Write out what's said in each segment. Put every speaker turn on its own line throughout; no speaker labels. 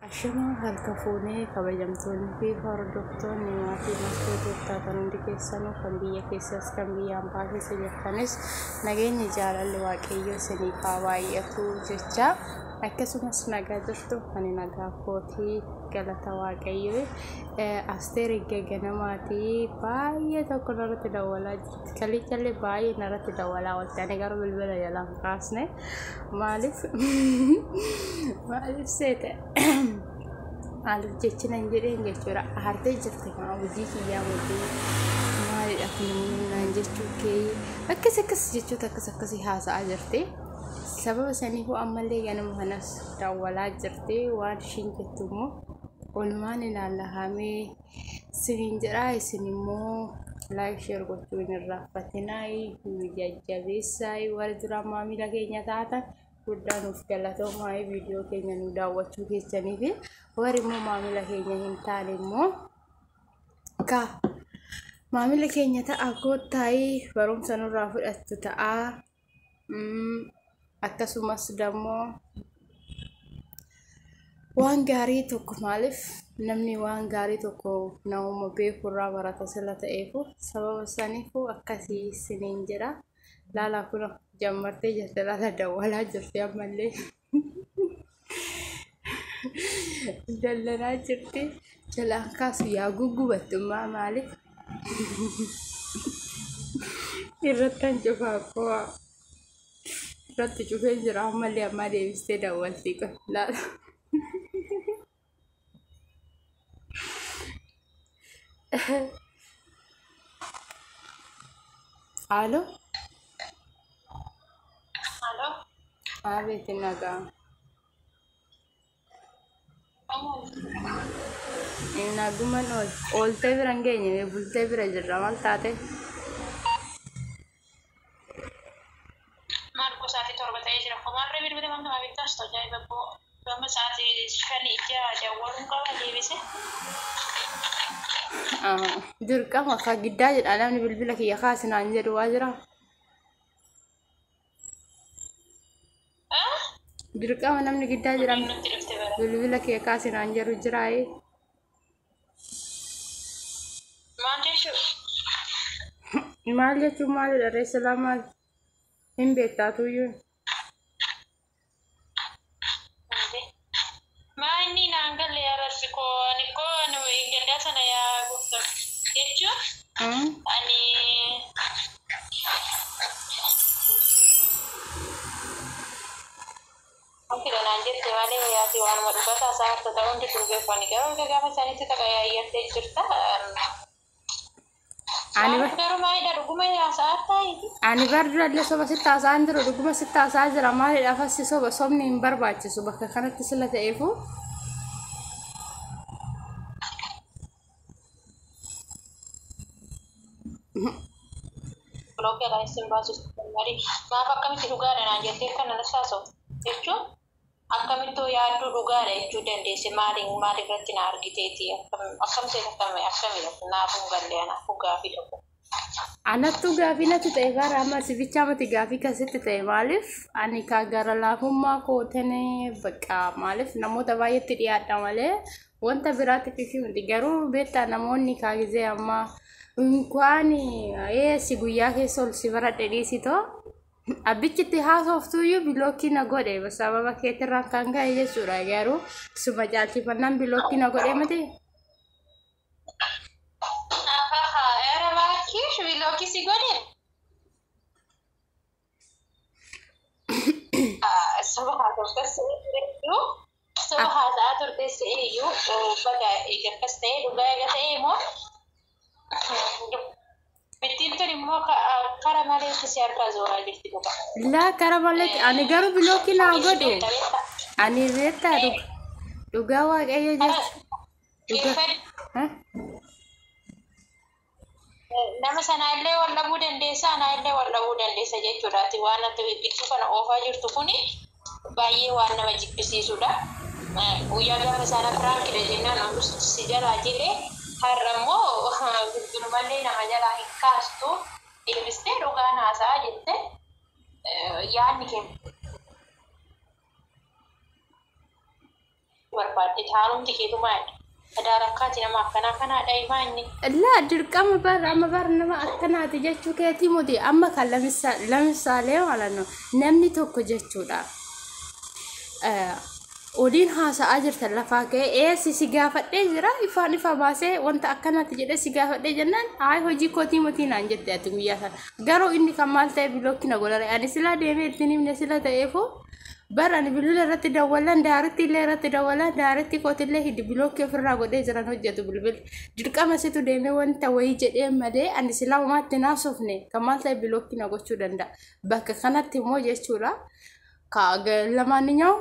Ashamaa harka fuunee kabajamtoonni fi hordoftoonni maatii Maskoo taatan hundi keessanuu kan biyya keessas kan biyya ambaa keessa jirtanis nageenyi jaalalli Waaqayyoo isiniif haa baay'atu jecha, akkasumas nagaa jirtu. Ani nagaa kootii, galata Waaqayyoo. Asteer erga ganamaatii baay'ee tokko narratti dawwalaa jirti. Kaliichallee baay'ee narratti dawwalaa oolte. Ani garuu bilbila jalaan kaasne. Maaliif maaliif seete? Maaliif jechi nan jedheen jechuudha. Aartee jirti kaa hojii kiyyaa miti. Maalidha kun naan jechuu kee, akkas akkas jechoota akkas akkasii haasa'aa jirti. Sababa saniifuu ammallee ganama kanas dawwalaa jirti. Waan ishiin jettu immoo walumaan ilaalla haamee siniin jedhaa. Isin immoo like, share gochuu hin irraanfatinaa, nu jajjabeessaa. Warri duraan maamila keenya taatan guddaa nuuf galatoomaa, viidiyoo keenya nu daawwachuu keessanii fi warri immoo maamila keenya hin taane immoo ka maamila keenya ta'a, koottaayii barumsa nurraa fudhattu ta'a. Akkasumas dammoo waan gaarii tokko, maaliif namni waan gaarii tokko namuma beeku irraa barata sila ta'eefu, sababa saniifu akkasii isiniin jedha. Laala, kun jammartee jirti, laala, dawwalaa jirti, ammallee dallanaa jirti. Jalaan kaasu yaa guggubattummaa, maaliif irrattan cufaa koo irratti cufee jira. Ammallee ammaa deebistee dawwaltii kun, laala. Alo.
Alo.
Abeet, nagaa. Naguman ooltee bira hin geenye, bultee bira jirra. Maal taate?
Maal koo, sa'aatii 7 ta'ee jira. Komaarree bilbila mamta maa beektaas tajaajiba boo. Gama sa'aatii 5 6 dawwaluun qaba deebise.
Dirqama ka giddaa jedha, namni bilbila kiyya kaasinaan jedhu waa jira. Dirqama namni giddaa jedham
Nutti dhufte bara.
bilbila kee kaasinaan jedhu jiraaye.
Maal jechuu?
Maal jechuun maalidha ree? Silaa maal hin beektaatuyyuu.
Maa inni naan galle yaa rabbi koo, ani koo ani gaddaa sana yaa gooftaa jechuun ani Wanti naan jette malee yaati waanuma dhugataa isaa harta ta'uu hundi kun beeku. Ani garuu erga gaafa isaanitti tapha yaayyartee jirta.
Ani
Maaliif garuu maalidha, dhuguma haasa'aa taa'iiti?
Ani bar durallee soba sitti haasa'aa hin jiru, dhuguma sitti haasa'aa jira. Maaliidhaaf asii soba? Sobni hin barbaachisu bakka kanatti sila ta'eefu.
Bilookii alaa isin baasistu malee maaf akkamitti dhugaadha naan jettee kana natti haasa'u jechuun, akkamittuu yaadduu dhugaadha jechuu dandeesse? Maaliin maal irratti na argiteeti? Akkam seeta? Akkami akkamidha? Naaf hin galle, anaaf gaafii dhabu.
Anattu gaafii natti ta'e bara, amma si bichaa miti gaafii kasitti ta'e. Maaliif ani ka gara laafummaa kooteen bakka, maaliif namoota baay'eetti dhiyaadha malee wanta biraatiif fi miti. Garuu beektaa, namoonni kaa gizee ammaa inkwaan si guyyaa keessa ol si baradhe dhiisitoo abbichitti haasoftuyyuu bilookii na godhe sababa keetirraan kan ka'e jechuudha. Garuu suma caalchifannaan bilookii na godhe miti.
Era baakkish bilookii si godhe. Soba haasoftas iyyuu, soba haasa'aa turtes iyyuu, baga akkas ta'e. Dhugaa eega ta'e immoo bittiin tun immoo kara malee si harkaa zooraa jirti dhugaa.
Laa, kara malee ani garuu bilookii naa godhe. Ani beektaa, dhugaa Waaqayyo jecha dhugaa.
Nama sana illee wal dhabuu dandeessa, anaa illee wal dhabuu dandeessa jechuudha. Ati waan ati gidduu kana oofaa jirtu kuni baay'ee waan nama jibbisiisudha. Guyyaa gaafa sana prank idha jennaan oolus si jalaa jedhe, har'a immoo bilbilumallee nama jalaa hin kaastu, deebistee dhugaan haasa'aa jette, yaadni kee Barbaadde haaromti keetu maalidha? Adarakkaati nama akkanaa kanaadha himaa inni.
Laa, dirqama bara amma bara nama akkanaati jechuu keetii muti. Amma kan lamisaalee maalanno namni tokko jechuudha. Oliin haasa'aa jirtan lafaa ka'ee eessi si gaafadhee jira, ifaan ifa baasee wanta akkanaatti jedhee si gaafadhee jennaan, hayi hojii kootii mutii naan jette ati guyyaa sana. Garuu inni kan maal ta'e block na godhare? Ani sila deemee ittiin himne sila ta'eefu bara ani bilbila irratti dawwalan, daaritti illee irratti dawwalan, daaritti kootillee hiddi block ofirraa godhee jiran hojjetu bilbilli. Dirqama situ deemee wanta wayii jedhee malee ani silaa homaatti naasofne kan maal ta'e block na gochuu danda'a. Bakka kanatti immoo jechuudha. Lamaaninyoo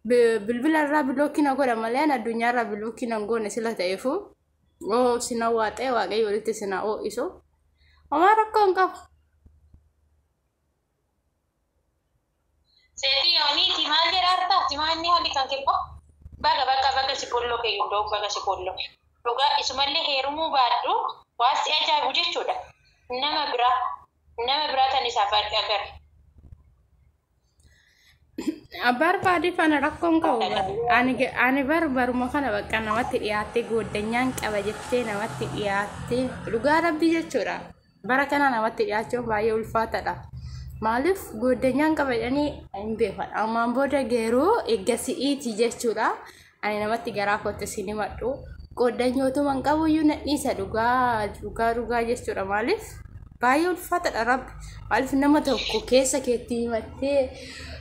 bilbila irraa block na godha malee ani addunyaa irraa block na hin goone sila ta'eefu oo sina waaxee Waaqayyo walitti sina oo'isu, homaa rakkoo hin qabu.
Seetii maal jedhaa hartaati maal inni haalli kan kibbo? Baga baga baga si bolloo kee hunda'u, baga si bolloo. Dhugaa isumallee heerumuu baadhu, waan si ajaa'ibu jechuudha. Nama biraa tan isaaf agarra.
Barbaade fana rakkoon qabu. Ani barbaruma kana bakka namatti dhiyaattee gooddanyaan qaba jettee namatti dhiyaattee, dhugaa rabbii jechuudha. Bara kana namatti dhiyaachuun baay'ee ulfaataadha. Maaliif gooddanyaan qaba jedhanii hin beekan. Ammaan booda garuu eegga si'iiti jechuudha. Ani namatti garaa kootti sin himadhu. Gooddanyootuma hin qabuyyuu na dhiisa, dhugaa dhugaa dhugaa jechuudha. Maaliif baay'ee ulfaataadha rabbi. Maaliif nama tokko keessa keetti himattee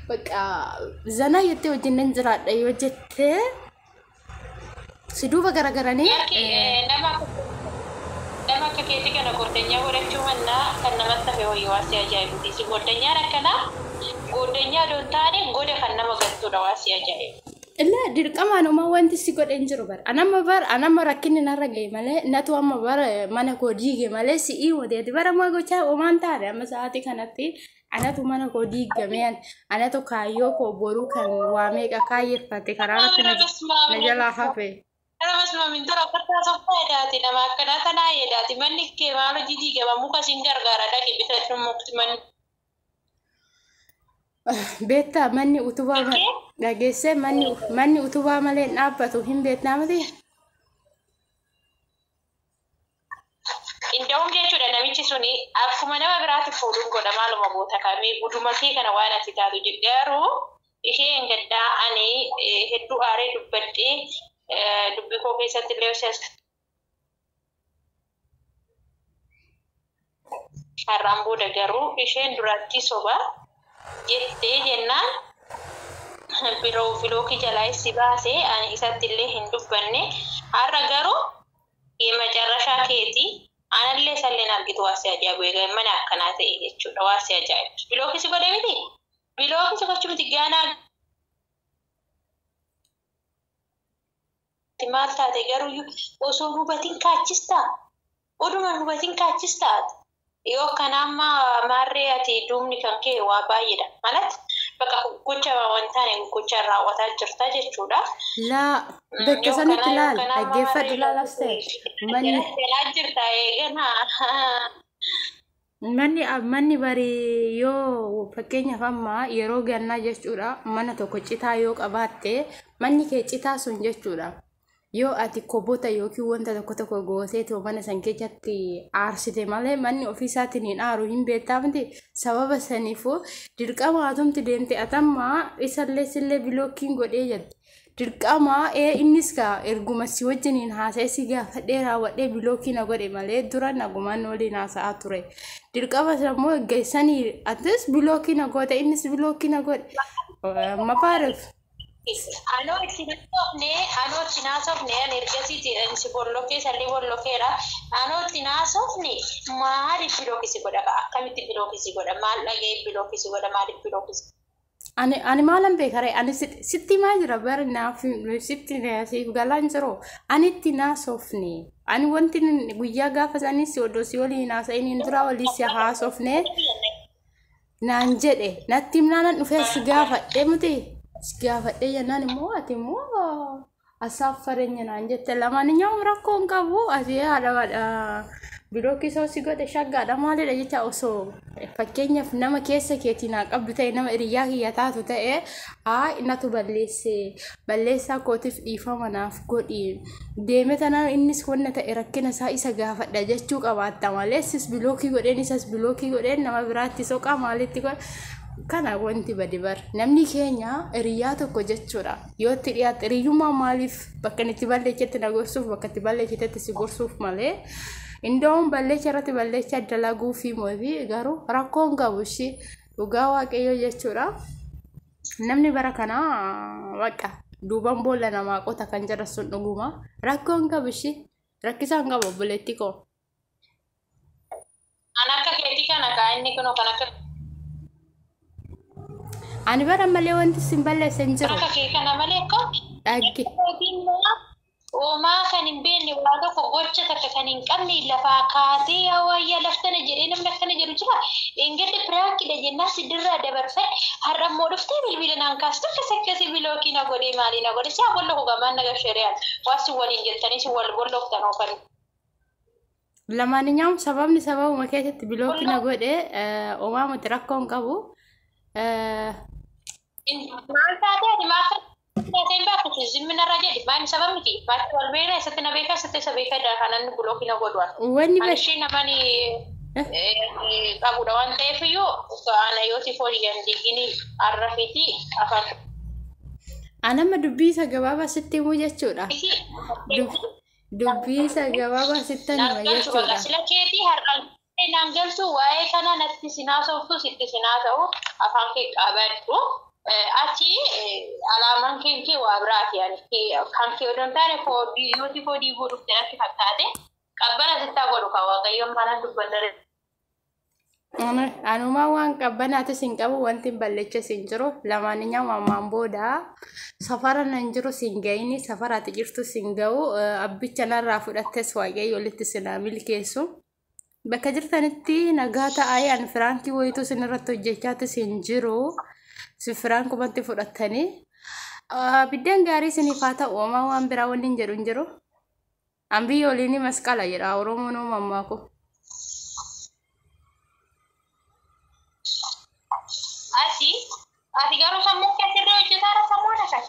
bakka zanaa jettee wajjin nan jiraadha yoo jettee si duuba garagaranii.
Nama akka keetii kana goddanyaa godhachuu mannaa kan namatti hafe wayii, waa si ajaa'ibuti. Si goddanyaan akkanaa goddanyaa odoon taane goda kan nama galtuudha, waa si ajaa'ibu.
Illaa dirqamaan homaa wanti si godhe hin jiru bara. Anamma bara anamma rakkinni narra ga'e malee, natu amma bara mana koo diige malee si'ii moteeti bara maa gochaa homaan taane. Amma sa'aatii kanatti anatu mana koo diigame, anatu kaayyoo koo boruu kan waa meeqa kaayyeffate karaa irratti na jalaa hafe.
Kana basma dura akkataa soffaa edaati, nama akkanaa tanaa edaati, manni kee maal hojii diigama, muka siin gargaara, dhaqi bitadhu mukti manni.
Beektaa, manni utubaa dhageessee, manni utubaa malee hin dhaabbatu, hin beektaa miti?
Inda'uun jechuudha, namichi suni akkuma nama biraatti fuudhuun godha, maaluma goota kamee guduma kee kana waan ati taatu jedhu. Garuu isheen gaddaa ani hedduu aaree dubbadhee dubbii koo keessatti illee ishee har'aan booda garuu isheen duratti soba jettee jennaan biroo block jalaa si baasee ani isatti illee hin dubbanne. Har'a garuu macarrashaa keetii anallee isallee argitu, waa si ajaa'ibu. Egaa mana akkanaa ta'e jechuudha, waa si ajaa'ibu. Block si godhe miti, block si gochuu miti, gaanaa maal taate garuu osoo hubatiin kaachistaa, oduma hubatiin kaachistaa. Yoo kana amma maarree ati duubni kan kee waa baay'eedha malatti bakka gocha wantaane gocha raawwataa jirta jechuudha.
Laa, bakka sanitti laal, dhaggeeffadhu, laalas ta'e manni
jirta eeganaa.
Manni barii yoo fakkeenyaaf amma yeroo gannaa jechuudha, mana tokko citaa yoo qabaatte, manni kee citaa sun jechuudha. Yoo ati kobota yookiin wanta tokko tokko gootee too mana san keessatti aarsite malee manni ofiisaatiin hin aaru, hin beektaa miti? Sababa saniifuu dirqama atumti deemte atammaa isallee sillee blockiin godhee jette. Dirqama ee innis kaa erguma si wajjiniin haasa'ee si gaafadhee raawwadhee block na godhe malee dura nagumaan waliin haasa'aa ture. Dirqama immoo geessanii atis block na goote, innis block na godhe. Mapaarif.
Anoo itti naasofne, ani ergasiiti si bollokkee sallee bollokkeedha. Anoo itti naasofne, maaliif block si godha? Akkamitti block si godha? Maal dhagee block si godha? Maaliif block si
Ani maalan beekaree? Ani sitti maa jira bara naaf sitti siif galaan jiru, ani itti naasofne, ani wanti guyyaa gaafa sanii si odoo si waliin haasa'iniin dura walii si haasofne naan jedhe, natti himnaanan dhufee si gaafadhe miti? Si gaafadhe jennaan immoo ati immoo asaaffareenya naan jette. Lamaan nyaa'u rakkoo hin qabu, ati haadha Block isoo si godhe shaggaadha maalidha jecha osoo fakkeenyaaf nama keessa keetii naa qabdu ta'e, nama hiriyyaa kiyya taatu ta'e, haa natu balleesse, balleessaa kootiif dhiifama naaf godhi, deeme tanaan innis wanna ta'e rakkina isaa isa gaafadha jechuu qabaatta malee, sis block godheen isas block godheen nama biraatti soqaa maalitti godhe. Kana wanti badi bar namni keenya hiriyyaa tokko jechuudha yoo itti dhiyaatte hiriyyummaa maaliif bakka inni itti balleechetti na gorsuuf, bakka itti balleechitetti si gorsuuf malee, indoon balleecha irratti balleecha dalaguu fi mootii garuu rakkoon qabu ishii dhugaa Waaqayyoo jechuudha. Namni bara kanaa waqa duuban boolla namaa qota kan jedhan sun dhuguma. Rakkoon qabu ishii, rakkisaan qabu obboleettii koo.
An akka keetii kana kaa inni kunoo kan akka
Ani bara malee wanti sin balleesse hin jiru.
Akka kee kana malee akka
Dhagge.
Uumaa kan hin beekne, waa tokko gocha takka kan hin qabne lafaa kaatee yaa waayyaa laftana jedhee namni akkana jedhu jira. Engedde prank idha jennaa sidirraa dabarfadhe, har'a immoo dhuftee bilbila naan kaastu, akkas akkasii block na godhee maalii na godhe, si haa bolloku gamaan naga shari'aan waa si waliin jettanii si wal bolloktan oofan.
Lamaaninyaan sababni sababuma keessatti block na godhe uumaa rakkoon qabu.
Maal taatee, ati maal taatee hin baafatu zimminarra jedhi, maal sababni kiyya maal wal beekna, isatti na beeka, isatti isa beeka, kanan block na godhu.
Wanni
Ani ishee namani qabudha waan ta'eef iyyuu ana yooti fooyyaan diigini arrafiti afaan.
Anama dubbii isa gabaabaa sitti himuu jechuudha. Dubbii isa gabaabaa sitti hima jechuudha.
Sila keetii har'aan naan galchu, waa'ee kana natti sinaa sooftu, sitti sinaa ta'u, afaan kee qabadhu. Achi alaamaan kee waa biraati, kan kee odoo hin taane yooti foodii godhuuf natti fakkaate, qabbana sittaa godhu kan Waaqayyoon maalaan dubbanna.
Anumaa waan qabbanaatis hin qabu, wanti hin balleechas hin jiru. Lamaaninyaan ammaan booda safara nan jiru sin ga'ini, safaraati jirtu sin ga'u, abbicha narraa fudhattes Waaqayyo walitti sinaa milkeessu. Bakka jirtanitti nagaa ta'aa. Ani prank wayituu sin irratti hojjechaatis hin jiru. Si prank umatti fudhattanii. Biddeen gaarii isiniif haa ta'u, homaa waan biraa wanni hin jedhu hin jiru. An biyya waliin masqala jedha Oromoon uumamaa.
Ati garuu sammuu kee sirrii hojjetaara sammuu na kan.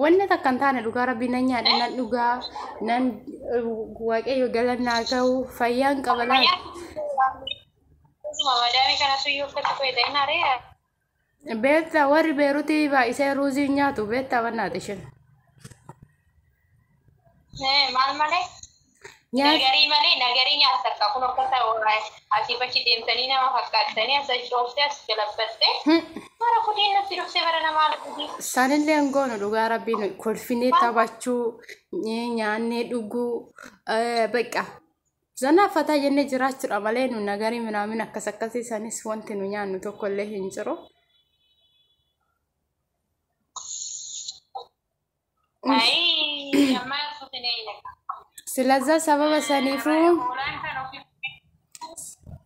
Wanni takka hin taane, dhugaa rabbii, nan nyaadha, nan dhugaa, nan Waaqayyo galannaa ga'u, fayyaan qaba laata.
Madaamii kanatu iyyuu uffata fayyadamin aree.
Beektaa, warri Beerutii baay'isee ruuzii nyaatu, beektaa bannaati isheen.
Maal malee? Nagarii malee, nagarii nyaata akka kun uffata asii bachi deemtanii nama fakkaattanii as cooftee as galabbattee bara kutiin natti dhuftee bara namaa dhuguu.
Sanillee hin goonu, dhugaa rabbiin, kolfinee taphachuu, nyaannee dhuguu, beqa. Zanaafataa jennee jiraachuudha malee nu nagarii minaamin akkas akkasii sanis wanti nu nyaannu tokkollee hin jiru.
Ayi amma futinee.
Silazaa sababa saniifuu
Hoolaan kan ofii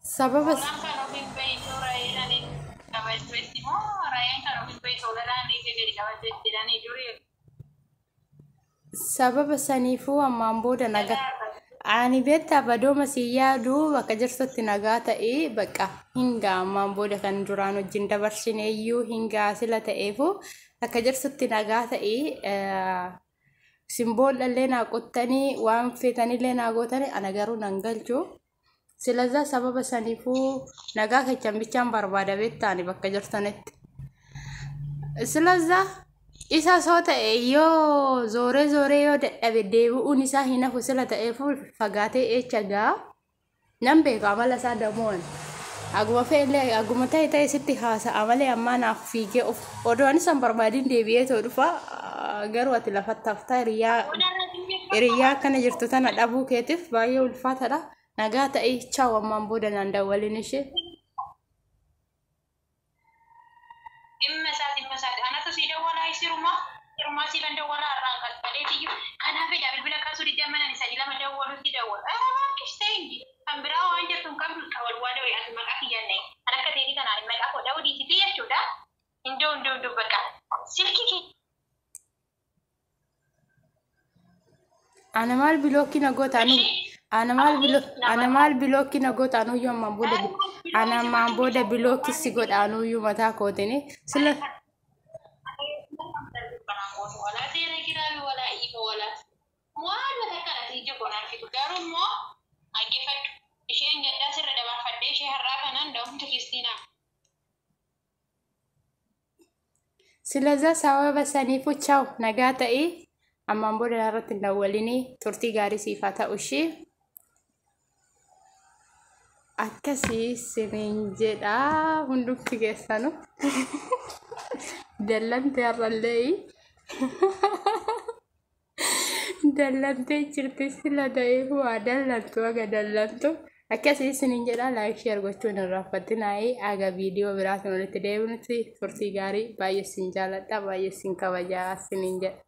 sababa
Hoolaan kan ofiin beeytu re'eedhaan qabachuutti moo re'een kan ofiin beeytu hoolaadhaan dhiisee gadi qabachuutti jedhanii durii.
Sababa saniifuu ammaan booda nagaa. Ani beektaa, badooma si yaadu, bakka jirtutti nagaa ta'ee, bakka hingaa ammaan booda kan duraan wajjin dabarsineeyyuu hingaa sila ta'eefu, bakka jirtutti nagaa ta'ee, simbool'allee naa qottanii, waan feetanillee naa gootanii, ana garuu nan galchu. Silazaa sababa saniifuu nagaa kechan bichaan barbaada, beektaani bakka jirtanitti. Silazaa isa soo ta'e yoo zooree zooree yoo dadhabe deebi'uun isaa hin hafu sila ta'eefu fagaatee eecha gaa nan beeka amala isaa damoon. Aguma fe'illee aguma ta'e ta'e sitti haasa'a malee ammaa naaf fiigee of odoo anis hin barbaadin deebi'ee too dhufa, garuu ati lafatti haftaa, hiriyaa hiriyaa akkana jirtu tana dhabuu keetiif baay'ee ulfaataadha. Nagaa ta'ee, chaaw, ammaan booda naan dawwalin ishee.
Dhimma isaa, dhimma isaati. Anatu si dawwalaa, sirumaa sirumaa si lan dawwalaa irraan qaqqaleetiyyuu kanaafidha bilbila kaasuu didee mana ani sadii lama dawwalutti dawwala. Baakis ta'e kan biraa waan jirtu hin qabdu qawwalwaa dawee ati maqaa kiyyaan na'e. Kan akka ta'e kanaan maqaa koo dha'uu dhiisitee jechuudha. Indoo indoo indoo bakka silkii kee
Ana maal block na goota? Anu Ana maal bilo ana maal bilookii na goota anuyyuu ammaan booda ana ammaan booda bilookii si godha anuyyuu mataa kootini sila.
Walaa teelegiraamii, walaa iimoo, walaa waan mata kana ija koon argitu. Garuu immoo dhaggeeffadhu, isheen gaddaa sirra dabarfadhee ishee har'aa kanaan da'umti Kiristiinaa.
Silaza sababa saniifu chaw, nagaa ta'ii, ammaan booda irratti hin dawwalinii. Turtii gaarii siif haa ta'u. Ishee akkasii siniin jedha. Hundumti keessanu dallante, har'allee dallantee jirti. Sila ta'eef waa dallantu, aga dallantu akkasii siniin jedha. Like, share gochuun hin irraanfatinaayi. Aga viidiyoo biraatiin walitti deebinutti turtii gaarii. Baay'ee sin jaaladha, baay'ee sin kabajaa siniin jedha.